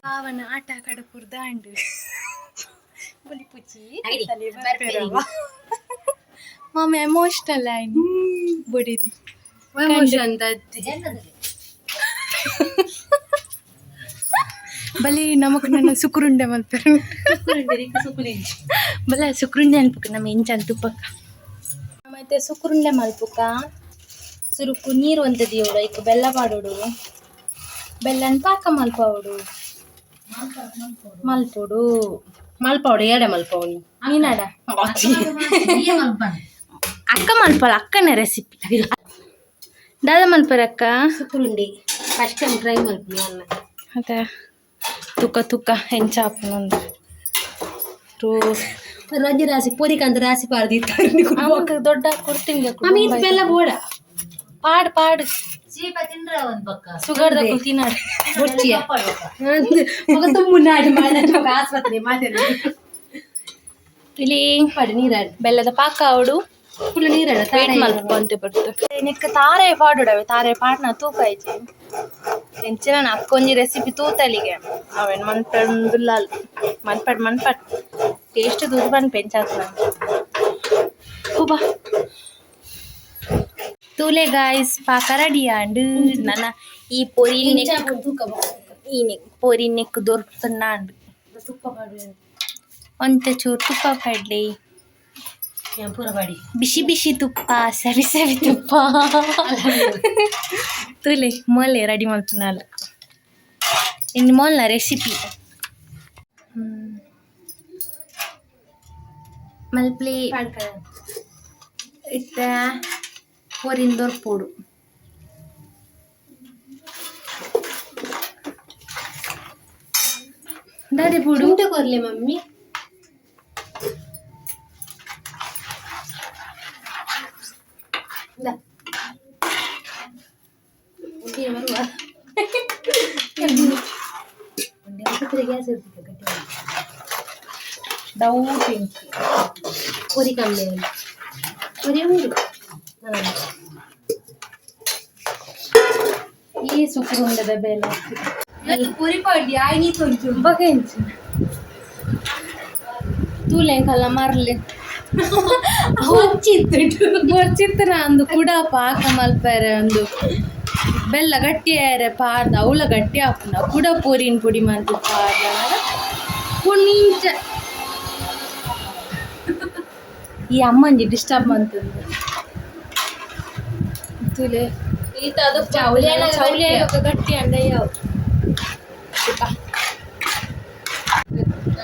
ಪಾವನ ಆಟ ಕಡಪುರ್ದ ಅಂಡು ಬುಲಿಪುಚಿ. ಮಾಮ ಎಮೋಷನಲ್ ಆಯ್ನಿ ಬಡಿದಿ. ಬಲಿ ನಮಕ್ ನನ್ನ ಸುಕುರುಂಡೆ ಮಲ್ಪೆರ್. ಬಲ ಸುಕುರುಂಡೆ ಅನ್ಪುಕ ನಮ್ಮ ಎಂಚ ತುಪ್ಪಕ್ಕ ಮತ್ತೆ ಸುಕುರುಂಡೆ ಮಲ್ಪುಕ. ಸುರುಕು ನೀರು ಒಂತ ದಿಯೋಡು, ಐಕ್ ಬೆಲ್ಲ ಪಾಡೋಡು, ಬೆಲ್ಲನ್ ಪಾಕ ಮಲ್ಪಾವಡು ಮಲ್ಪೊಡು. ಮಲ್ಪಾವಡು ಏಡೆ ಮಲ್ಪಾವನಿ. ನೀನಾಡ ಅಕ್ಕ ಮಲ್ಪಲ್ಲ, ಅಕ್ಕನ ರೆಸಿಪಿ ದಾದ ಮಲ್ಪರ ಅಕ್ಕ? ಸುಕುರುಂಡಿ first time try ಮಲ್ಪನಿ ಅನ್ನ. ಅದೇ ತುಕ್ಕ ತುಕ್ಕ ಎಂಚ ಆಪುನಂದು ರೋಸ್. ರಂಜಿ ರಾಸಿ ಪೊರಿಕಂತ ರಾಸಿ ಪಾಡ್ದಿತ್ತು. ಅಮ್ಮಗ್ ದೊಡ್ಡ ಕೊಡ್ತೀನಿ. ಮಮ್ಮಿ, ಇದು ಬೆಲ್ಲ ಬೋಡ. ಪಾಡ್ ಪಾಡ್. ಸುಗರ್ ದಕ್ಕುಲ್ ತಿನ್ನಾಡು. ಬೊಡ್ಚಿಯ ಮಗ ತುಂಬ ನಾಡಿ ಮಾಡ ಆಸ್ಪತ್ರೆ ಮಾತಾಡಿ. ಇಲ್ಲಿ ಪಾಡು ನೀರಾಡು. ಬೆಲ್ಲದ ಪಾಕ ಅವಡು. ಫುಲ್ ನೀರಾಡ. ವೇಟ್ ಮಲ್ಪ ಅಂತೆ ಬರ್ತದೆ. ನಿಕ್ಕ ತಾರೆ ಪಾಡುಡವೆ, ತಾರೆ ಪಾಡ್ನ ತೂಕ ಐಜಿ. ಎಂಚಿನ ಅಕ್ಕೊಂಜಿ ರೆಸಿಪಿ ತೂತಲಿಗೆ ಅವೇನು ಮನ್ಪಂದುಲ್ಲಾಲ್ ಮನ್ಪಡ್ ಮನ್ಪಡ್ ಟೇಸ್ಟ್ ತೂದು ಪನ್ಪೆ ಎಂಚಾತ್ನ. ಹೂಬಾ ತೂಲೆ ಗಾಯ್ಸ್, ಪಾಕ ರೆಡಿ ಆಂಡ್. ನನ ಈ ಪೊರಿ ನೆಕ್ ಈ ನೆಕ್ ಪೊರಿ ನೆಕ್ ದೊರ್ಪುನ ಆಂಡ್. ತುಪ್ಪ ಪಾಡು. ಒಂತೆ ಚೂರು ತುಪ್ಪ ಪಡ್ಲಿ. ಪೂರ ಪಾಡಿ. ಬಿಸಿ ಬಿಸಿ ತುಪ್ಪ, ಸವಿ ಸವಿ ತುಪ್ಪ. ತೂಲೆ ಮೊಲೆ ರೆಡಿ ಮಲ್ಪುನಾಲ್. ಇನ್ನು ಮೊಲ್ನ ರೆಸಿಪಿ ಮಲ್ಪ್ಲಿ. ಇತ್ತ ಪೊರಿನ್ ದೊರ್ಪೊಡು. ದಾದೆ ಪೂಡು? ಉಂಟು ಕೊರ್ಲೆ ಮಮ್ಮಿ. ಇಂದಾ. ಉಂಡಿನ ಬರುವ. ಉಂಡೆ ಆಸ್ಪತ್ರೆ ಗ್ಯಾಸ್ ಇರ್ತದೆ ಗಟ್ಟಿ. ಡೌಟ್ ಇಂಚಿ. ಪೊರಿ ಕಮ್ಮಿ ಪೊರಿ ಉಂಡು. ಈ ಸುಕ್ರುಂಡದ ಬೆಲೆ. ಪೊರಿ ಪಾಡಿ ಆಯ್ ನೀ ತೊಂಚು. ಬಗೆಂಚಿ ತೂಲೆಂಕಲ್ಲ ಮರ್ಲೆ. ಬೊರ್ಚಿತ್ತನ ಅಂದು ಕುಡ ಪಾಕ ಮಲ್ಪೆರೆ. ಒಂದು ಬೆಲ್ಲ ಗಟ್ಟಿ ಆಯರೆ ಪಾಡ್ದ ಅವಳ ಗಟ್ಟಿ ಆಪುಂಡ. ಕುಡ ಪೊರಿನ್ ಪೊಡಿ ಮಂತ್ ಪಾಡ್ದ ಪುಣೀಚ. ಈ ಅಮ್ಮಂಜಿ ಡಿಸ್ಟರ್ಬ್ ಮಂತಂದು ತೂಲೆ. ಚೌಲಿ ಚೌಲಿ ಗಟ್ಟಿ ಅಂಡ ಯಾವ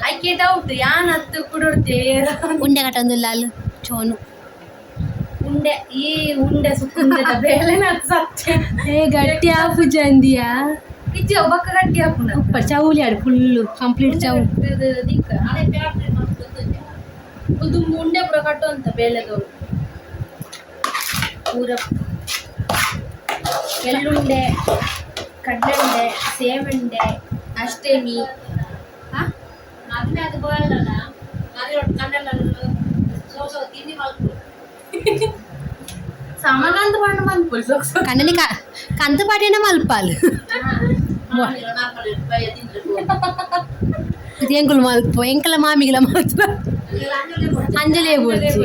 ಐಕೆ ಡೌಟ್ ಯಾನ್ ಹತ್ತು ಕುಡೊಡ್ತೆ. ಉಂಡೆ ಕಟ್ಟೊಂದು ಲಾಲ್ ಚೋನು. ಉಂಡೆ ಈ ಉಂಡೆ ಸುಕ್ಕುಂಡೆದ ಬೇಲೆ ಸತ್ಯ. ಏ ಗಟ್ಟಿ ಆಪು ಜಂದಿಯಾ. ಇಜ್ಜಿ, ಬೊಕ್ಕ ಗಟ್ಟಿ ಆಪುಂಡು. ಉಪ್ಪ ಚೌಲಿ ಆಡು ಫುಲ್ಲು ಕಂಪ್ಲೀಟ್ ಚೌ. ದುಂಬು ಉಂಡೆ ಪೂರ ಕಟ್ಟುವಂತ ಬೇಲೆದವರು ಪೂರ ಎಳ್ಳುಂಡೆ, ಕಡಲೆ ಉಂಡೆ, ಸೇವುಂಡೆ, ಅಷ್ಟಮಿ. ಸಮಗಂತ ಪಂಡ ಮನ್ಪುಲ್. ಕಣ್ಣನಿ ಕಂತು ಪಾಡಿನ ಮಲ್ಪಾಲ್ ಇದು ಎಂಕುಲು ಮಲ್ಪ ಎಂಕಲ ಮಾಮಿಗಿಲ ಮಲ್ಪ ಅಂಜಲೇ ಬೋಡ್ಚಿ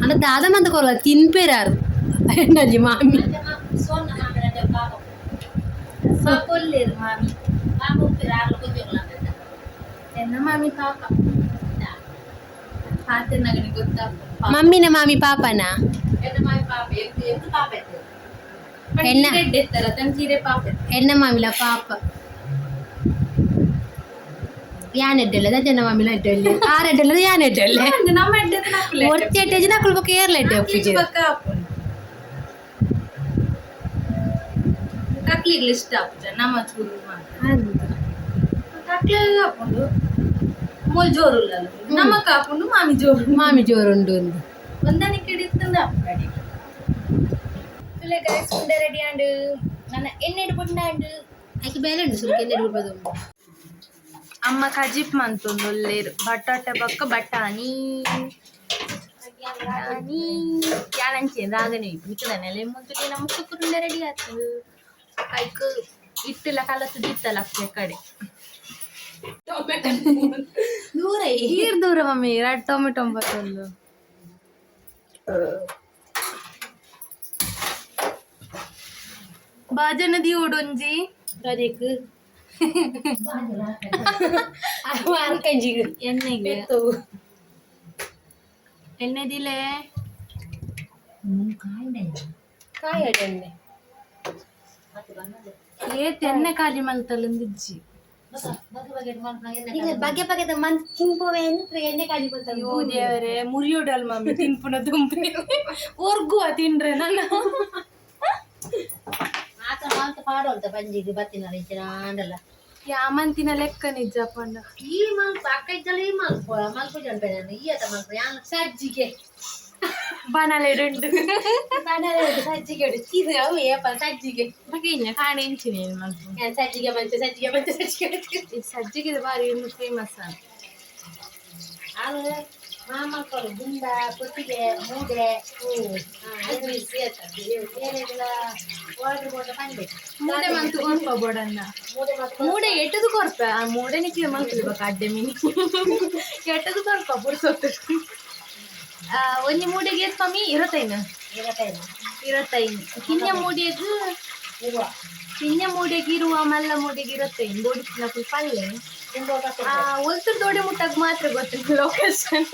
ಅಂಡ ದಾದ ಮಂದ ಕೊರಲ ತಿನ್ಪೇರಾರು ಎಣ್ಣಂಜಿ ಮಾಮಿ. ಪಾಪೊಲ್ಲೇರು ಮಾಮಿ. ಎನ್ನ ಮಾಮಿ ಪಾಪ ಪಾತೆರ್ನಗನೆ ಗೊತ್ತಾಪ. ಮಮ್ಮಿನ ಮಾಮಿ ಪಾಪನ ಎನ್ನ ಎತ್ತರ ತಂಚೀರೆ ಪಾಪ. ಎನ್ನ ಮಾಮಿಲ ಪಾಪ ಯಾನ್ ಎಡ್ಡೆಲ್ಲ ಜನ ಮಾಮಿಲ ಎಡ್ಡೆಲ್ಲ ಆರ್ ಎಡ್ಡೆಲ್ಲ ಯಾನ್ ಎಡ್ಡೆಲ್ಲ. ನಮ್ಮ ಎಡ್ಡೆ. ಒರ್ತಿ ಎಡ್ಡೆ ನಕುಲ್ ಬೊಕ ಏರ್ಲ ಎಡ್ಡೆ ಒಪ್ಪುಜೆ. ಕಕ್ಲಿಗ್ಲ ಇಷ್ಟ ಆಪುಜ ನಮ್ಮ ಚೂರು ಕಕ್ಲೆ ಆಪುಂಡು. ಮೋಲ್ ಜೋರುಲ್ಲ ನಮ್ಮ ಕಾಪುಂಡು, ಮಾಮಿ ಜೋರು. ಮಾಮಿ ಜೋರುಂಡು ಒಂದು. ಒಂದನಿಕೆ ಹಿಡಿತಂದ ಆಪುಂಡು. ತುಲೆ ಗೈಸ್, ಉಂಡೆ ರೆಡಿ ಆಂಡ್. ನನ್ನ ಎಣ್ಣೆಡ್ ಬುಂಡಾಂಡ್. ಆಯ್ಕೆ ಬೇಲೆ ಉಂಟು ಸುರುಕು ಎಣ್ಣೆ ಬಿಡ್ಬೋದು. ಅಮ್ಮ ಕಜಿಪ್ ಮಂತೊಂದುಲ್ಲೆರ್, ಬಟಾಟೆ ಬೊಕ್ಕ ಬಟಾಣಿ. ಬಟಾಣಿ ಯಾನಂಚೆ ದಾದನೆ ನಿಕಲನೆಲೆ ಮೊದಲೇ ನಮ್ಮ ಸುಕ್ಕುರುಂಡೆ ರೆಡಿ ಆತುಂಡು. ಐಕ್ ಇತ್ತಿಲ್ಲ ಕಲತ್ತು ದಿತ್ತಲ್ಲ ಅಕ್ಕೆ ಕಡೆ. ದೂರ. ನೀರ್ ದೂರ ಮಮ್ಮಿ, ಎರಡು ಟೊಮೆಟೊ ಒಂಬತ್ತೊಂದು. ಬಾಜನ ದಿಯೋಡೊಂಜಿ. ಅದಕ್ಕೆ ಅರ್ಕಂಜಿಗೆ. ಎಣ್ಣೆಗೆ ಎಣ್ಣೆ ದಿಲೆ. ಕಾಯಿ ಎಣ್ಣೆ. ಏತ್ ಎಣ್ಣೆ ಖಾಲಿ ಮಲ್ತಲುಂದಿಜ್ಜಿ. ಈಗ ಬಗೆ ಬಗೆದ ಮಂತ್ ತಿಂಪುವೆ ಅಂದ್ರೆ ಎಣ್ಣೆ ಖಾಲಿ ಬರ್ತಾವೆ. ಅಯ್ಯೋ ದೇವರೇ, ಮುರಿಯೋಡಲ್ ಮಮ್ಮಿ ತಿನ್ಪುನ ತುಂಬಿ ಒರ್ಗುವ ತಿಂಡ್ರೆ ನನ್ನ. ಆತ ಮಾಂತ ಪಾಡುವಂತ ಬಂಜಿಗೆ ಬತ್ತಿನ ಇಂಚಿನ ಆಂಡಲ. ಯಾಮಂತಿನ ಲೆಕ್ಕ ನಿಜ ಪಂಡ. ಈ ಮಲ್ಪ ಅಕ್ಕ ಇದ್ದಲ್ಲ, ಈ ಮಲ್ಪ ಮಲ್ಪ ಜನ್ಪೆ ನಾನು ಈ ಅತ ಮಲ್ಪ ಯಾನ್. ಸಜ್ಜಿಗೆ. ಬಾಣಲೆ ಉಂಟು. ಸಜ್ಜಿಗೆ ಉಂಟು. ಇದು ಅವು ಏಪ ಸಜ್ಜಿಗೆ. ಬಗೆ ಕಾಣೆ ಇಂಚಿನ ಏನು ಮಲ್ಪ. ಯಾನ್ ಸಜ್ಜಿಗೆ ಮಂಚ, ಸಜ್ಜಿಗೆ ಮಂಚ, ಸಜ್ಜಿಗೆ ಮಂಚ. ಈ ಸಜ್ಜಿಗೆ ಬಾರಿ ಫೇಮಸ್ ಅಂತ. ಆಳು ಮಾಮಕ್ಕಳು ಗುಂಡ ಕೊಟ್ಟಿಗೆ ಮೂಡೆ ಆರ್ಡರ್ ಬೋಟ ಪಂಡೆ. ಮೂಡೆ ಮಂತು ಕೊರ್ಪ ಬೋಡನ್ನ. ಮೂಡೆ ಮತ್ತು ಮೂಡೆ ಎಟ್ಟದು ಕೊರ್ಪ, ಆ ಮೂಡೆ ನಿಕ್ಲೆ ಮಲ್ಪಲಿ ಅಡ್ಡೆ ಮೀನಿ ಎಟ್ಟದು ಕೊರ್ಪ ಪುರ್ಸೊತ್ತು. ಒಂಜಿ ಮೂಡೆಗೆ ಏತ್ ಮಮ್ಮಿ? ಇರತ್ತೈನ? ಇರತ್ತೈನ. ಇರತ್ತೈನ್. ಕಿನ್ಯ ಮೂಡೆಗ್ ಇರುವ. ಕಿನ್ಯ ಮೂಡೆಗೆ ಇರುವ, ಮಲ್ಲ ಮೂಡೆಗೆ ಇರತ್ತೈನ್. ಬೋಡಿಸಿನ ಫುಲ್ ಪಲ್ಲೆ. ತುಂಬ. ಆ ಒಲ್ತುರ್ ದೋಡೆ ಮುಟ್ಟಾಗ ಮಾತ್ರ ಗೊತ್ತಿಲ್ಲ ಲೊಕೇಶನ್.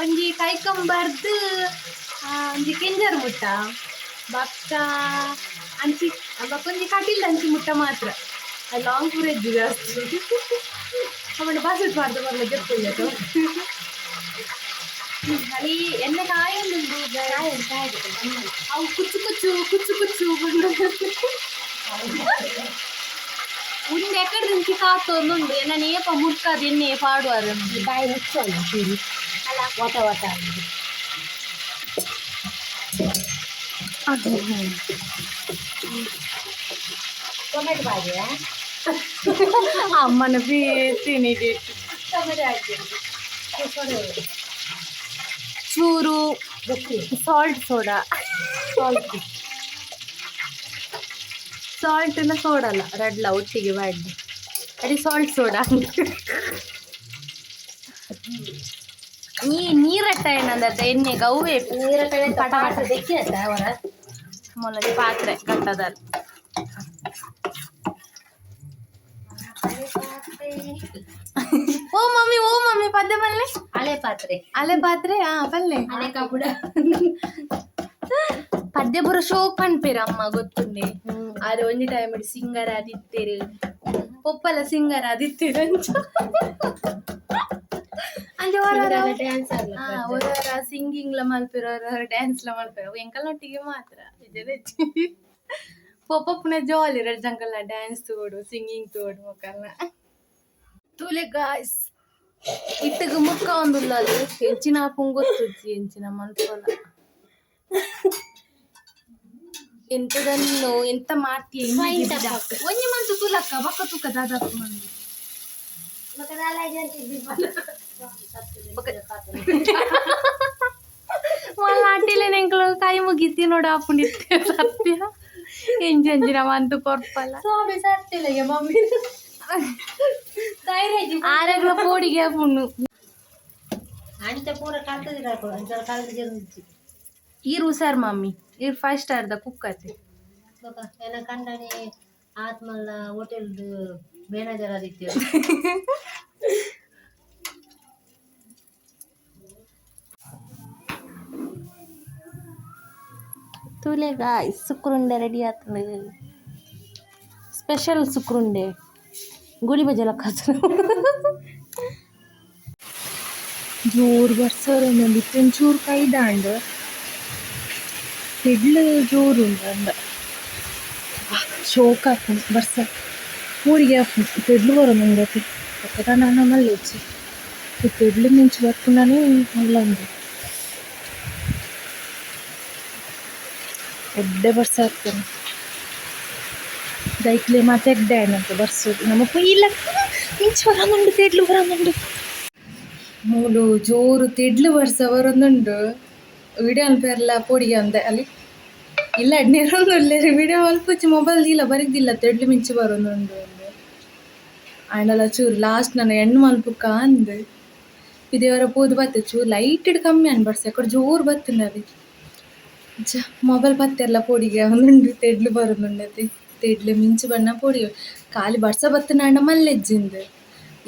ಒಂಜಿ ಕೈಕಂಬರ್ದು ಒಂಜಿ ಕೆಂಜರ್ ಮುಟ್ಟ ಬಕ್ಕ ಅಂಚಿ ಬಕ್ಕ ಒಂಜಿ ಕಟೀಲ್ ಅಂಚಿ ಮುಟ್ಟ ಮಾತ್ರ. ಲಾಂಗ್ ಪೂರ ಇದ್ದು ಜಾಸ್ತಿ ಅವನ ಬಸ್ ಮಾಡ್ದ ಬರ್ಲ ಜಪ್ಪುಲ್ಲ. ಅಲ್ಲಿ ಎಣ್ಣೆ ಕಾಯೊಂದುಂಡು. ಅವು ಕುಚ್ಚು ಕುಚ್ಚು ಕುಚ್ಚು ಕುಚ್ಚು ಬಂದು ಉಂಡು ಎಕಡೆ నుంచి ಕಾತೊಂದುಂಡು. ಎನ್ನ ನೇಪ ಮುಟ್ಕಾದ ಎಣ್ಣೆ ಪಾಡುವಾರ. ಬಾಯಿ ಮುಚ್ಚೋಣ ಚೂರು ಅಲ್ಲ, ವಟ ವಟ. ಟೊಮೆಟೊ ಬಾಜಿಯಾ? ಅಮ್ಮನ ತಿನ್ನಿ. Tomato hockey. ಚೂರು ಸಾಲ್ಟ್ ಸೋಡಾ. ಸಾಲ್ಟ್ ಸಾಲ್ಟ್ನ ಸೋಡಾ ಅಲ್ಲ, ರಡ್ಲ ಒಟ್ಟಿಗೆ ಮಾಡಿ ಅದೇ ಸಾಲ್ಟ್ ಸೋಡಾ. ನೀ ನೀರಟ್ಟ ಏನಂದತ್ತ ಎಣ್ಣೆಗೆ ಅವೇ. ನೀರ ಕಡೆ ಪಟ ಪಟ ದೆಕ್ಕಿ ಅವರ. ಮೊಲದ ಪಾತ್ರೆ ಕಟ್ಟದಲ್ಲ. ಓ ಮಮ್ಮಿ, ಓ ಮಮ್ಮಿ, ಪದ್ಯ ಪಲ್ಲೆ. ಹಳೆ ಪಾತ್ರೆ. ಅಲೆ ಪಾತ್ರೆ, ಆ ಪಲ್ಲೆ. ಅಲೆ ಕಬುಡ. ಪದ್ಯ ಪೂರ ಶೋಕ್ ಪನ್ಪೇರು ಅಮ್ಮ ಗೊತ್ತುಂಡೆ. ಆದ್ರೆ ಒಂಜಿ ಟೈಮ್ ಸಿಂಗರ್ ಆದಿತ್ತೇರು, ಪೊಪ್ಪಲ ಸಿಂಗರ್ ಆದಿತ್ತೇರು ಅಂಚ ಅಂಚ ಹೊರ ಡ್ಯಾನ್ಸ್. ಹೊರ ಸಿಂಗಿಂಗ್ ಲ ಮಲ್ಪೆರು, ಹೊರ ಡ್ಯಾನ್ಸ್ ಲ ಮಲ್ಪೆರು. ಎಂಕಲ್ನೊಟ್ಟಿಗೆ ಮಾತ್ರ ಪೊಪ್ಪಪ್ಪನ ಜಾಲಿ. ರಡ್ಡ್ ಜಂಕಲ್ನ ಡ್ಯಾನ್ಸ್ ತೋಡು, ಸಿಂಗಿಂಗ್ ತೋಡು ಮೊಕಲ್ನ. ತೂಲೆ ಗಾಯ್ಸ್, ಇಟ್ಟಗ ಮುಕ್ಕ ಒಂದುಲ್ಲ. ಅದು ಎಂಚಿನ ಆಪುಂಗ್ ಗೊತ್ತುಜ್ಜಿ, ಎಂಚಿನ ಮಲ್ಪೊಲ, ಎಂತದನ್ನು ಎಂತ ಮಾಡ್ತೀಯ? ಒಂಜಿ ಮಂತು ತುಲಕ್ಕ ಬಕ್ಕ ತೂಕ ದಾದಾಪು ಮಂದು. ಮಲ್ಲ ಅಟ್ಟಿಲೆ ಎಂಕಲು ಕೈ ಮುಗಿತಿ ನೋಡು. ಆಪುಂಡಿತ್ತೆ ಸತ್ಯ. ಎಂಜ ಎಂಜಿನ ಮಂತು ಕೊರ್ಪಲ್ಲ. ಸ್ವಾಮಿ ಸತ್ತಿಲ್ಲ ಮಮ್ಮಿ. ಆರೆಗ್ಲ ಪೋಡಿಗೆ ಆಪುಂಡು. ಅಂಚ ಪೂರ ಕಲ್ತದಿರ, ಅಂಚ ಕಲ್ತದಿರ. ಈರ್ ಹುಷಾರ್ ಮಮ್ಮಿ, ಈರ್ ಫೈವ್ ಸ್ಟಾರ್ ದ ಕುಕ್ ಅತೆ. ಬೊಕ ಎನ್ನ ಕಂಡನಿ ಆತ್ಮಲ್ಲ ಹೋಟೆಲ್ ಮ್ಯಾನೇಜರ್ ಆದಿತ್ತು. ತೂಲೆ ಗಾಯ್ಸ್, ಸುಕ್ರುಂಡೆ ರೆಡಿ ಆತಂಡು. ಸ್ಪೆಷಲ್ ಸುಕ್ರುಂಡೆ ಗೋಲಿ ಬಜೆ ಲಕ್ಕ. ಜೋರು ಬರ್ಸರ ಬಿತ್ತು, ಒಂಚೂರು ಕೈದಾಂಡ್. ತೆಡ್ಲು ಜೋರು ಉಂಡು ಅಂದ ಶೋಕ್ ಆಪುಂಡು ಬರ್ಸ. ಪೋಡಿಗೆ ಆಪುಂಡು, ತೆಡ್ಲು ಬರೋದುಂಡತೆ. ಬೊಕ್ಕ ದಾನ್ನ ಮಲ್ಲೆಜ್ಜಿ ತೆಡ್ಲು ಮಿಂಚು ಬರ್ಪುಂಡನೇ ಮಲ್ಲ ಉಂಡು. ಎಡ್ಡೆ ಬರ್ಸ ಆತ್ಂಡ್ ದೈಕ್ಲೆ ಮಾತ ಎಡ್ಡೆ ಆಯಿನಂತ ಬರ್ಸೊಡು ನಮಕ್ ಇಲ್ಲ. ಮಿಂಚು ಬರೊಂದುಂಡು, ತೆಡ್ಲು ಬರೊಂದುಂಡು. ಮೂಲು ಜೋರು ತೆಡ್ಲು ಬರ್ಸ ಬರೊಂದುಂಡು. ವಿಡಿಯೋ ಮನ್ಪೆರೆಲ ಪೋಡಿಗೆ ಅಂದೆ ಅಲ್ಲಿ ಇಲ್ಲ ನೆರೊಂದುಲ್ಲೆರ್. ವಿಡಿಯೋ ಮಲ್ಪೊಚ್ಚಿ, ಮೊಬೈಲ್ ದೀಲ ಬರಿದಿಲ್ಲ, ತೆಡ್ಲು ಮಿಂಚು ಬರೊಂದುಂಡು ಅಂದ್. ಆಂಡಲ ಚೂರು ಲಾಸ್ಟ್ ನನ ಎಂಡ್ ಮಲ್ಪುಕ ಅಂದ್ ಪಿದಯೊರ ಪೋದು ಬತ್ತೆ. ಚೂರು ಲೈಟ್ ಕಮ್ಮಿ ಆಂಡ್ ಬರ್ಸ, ಎಕ್ಕಡ ಜೋರು ಬತ್ತುಂಡು. ಅವೆ ಅಂಚ ಮೊಬೈಲ್ ಪತ್ತೆರ್ಲ ಪೋಡಿಗೆ ಆವೊಂದುಂಡು. ತೆಡ್ಲು ಬರೊಂದುಂಡು, ತೆಡ್ಲು ಮಿಂಚು ಬನ್ನ ಪೋಡಿಗೆ. ಖಾಲಿ ಬರ್ಸ ಬತ್ತುಂಡಾಂಡ ಮಲ್ಲೆಜ್ಜಿಂದ್,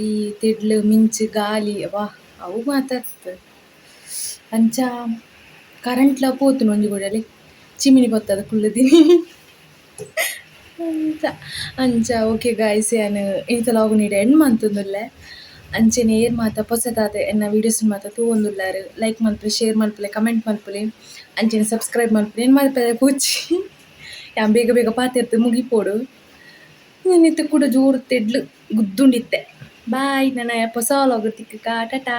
ಈ ತೆಡ್ಲು ಮಿಂಚು ಗಾಲಿ ವಾ ಅವು ಮಾತ ಅತ್ತ್. ಅಂಚ ಕರೆಂಟ್ಲ ಪೋತುಂಡು ಒಂಜಿ ಗೋಡಲಿ, ಚಿಮಿನಿ ಪತ್ತದ ಕುಲ್ಲುದಿನಿ ಅಂಚ ಅಂಚ. ಓಕೆ ಗಾಯ್ಸ್, ಯಾನ್ ಇನಿತ ಲಾಗ್ ಇಡೆ ಎಂಡ್ ಮಂತೊಂದುಲ್ಲೆ. ಅಂಚೆನೆ ಏರ್ ಮಾತ ಪೊಸತಾದ್ ಎನ್ನ ವೀಡಿಯೋಸ್ ಮಾತ ತೂವೊಂದುಲ್ಲಾರ್, ಲೈಕ್ ಮಲ್ಪುಲೆ, ಶೇರ್ ಮಲ್ಪುಲೆ, ಕಮೆಂಟ್ ಮಲ್ಪುಲೆ, ಅಂಚೆನೆ ಸಬ್ಸ್ಕ್ರೈಬ್ ಮಲ್ಪುಲೆ. ಏನ್ ಮಲ್ಪೆರೆ ಪೋಚಿ, ಯಾನ್ ಬೇಗ ಬೇಗ ಪಾತೆರ್ದ್ ಮುಗಿಪೋಡು. ಇತ್ತೆ ಕುಡ ಜೋರು ತೆಡ್ಲು ಗುದ್ದುಂಡಿತ್ತೆ. ಬಾಯ್, ನನ ಪೊಸ ವ್ಲಾಗ್ ತಿಕ್ಕುಕ, ಟಾಟಾ.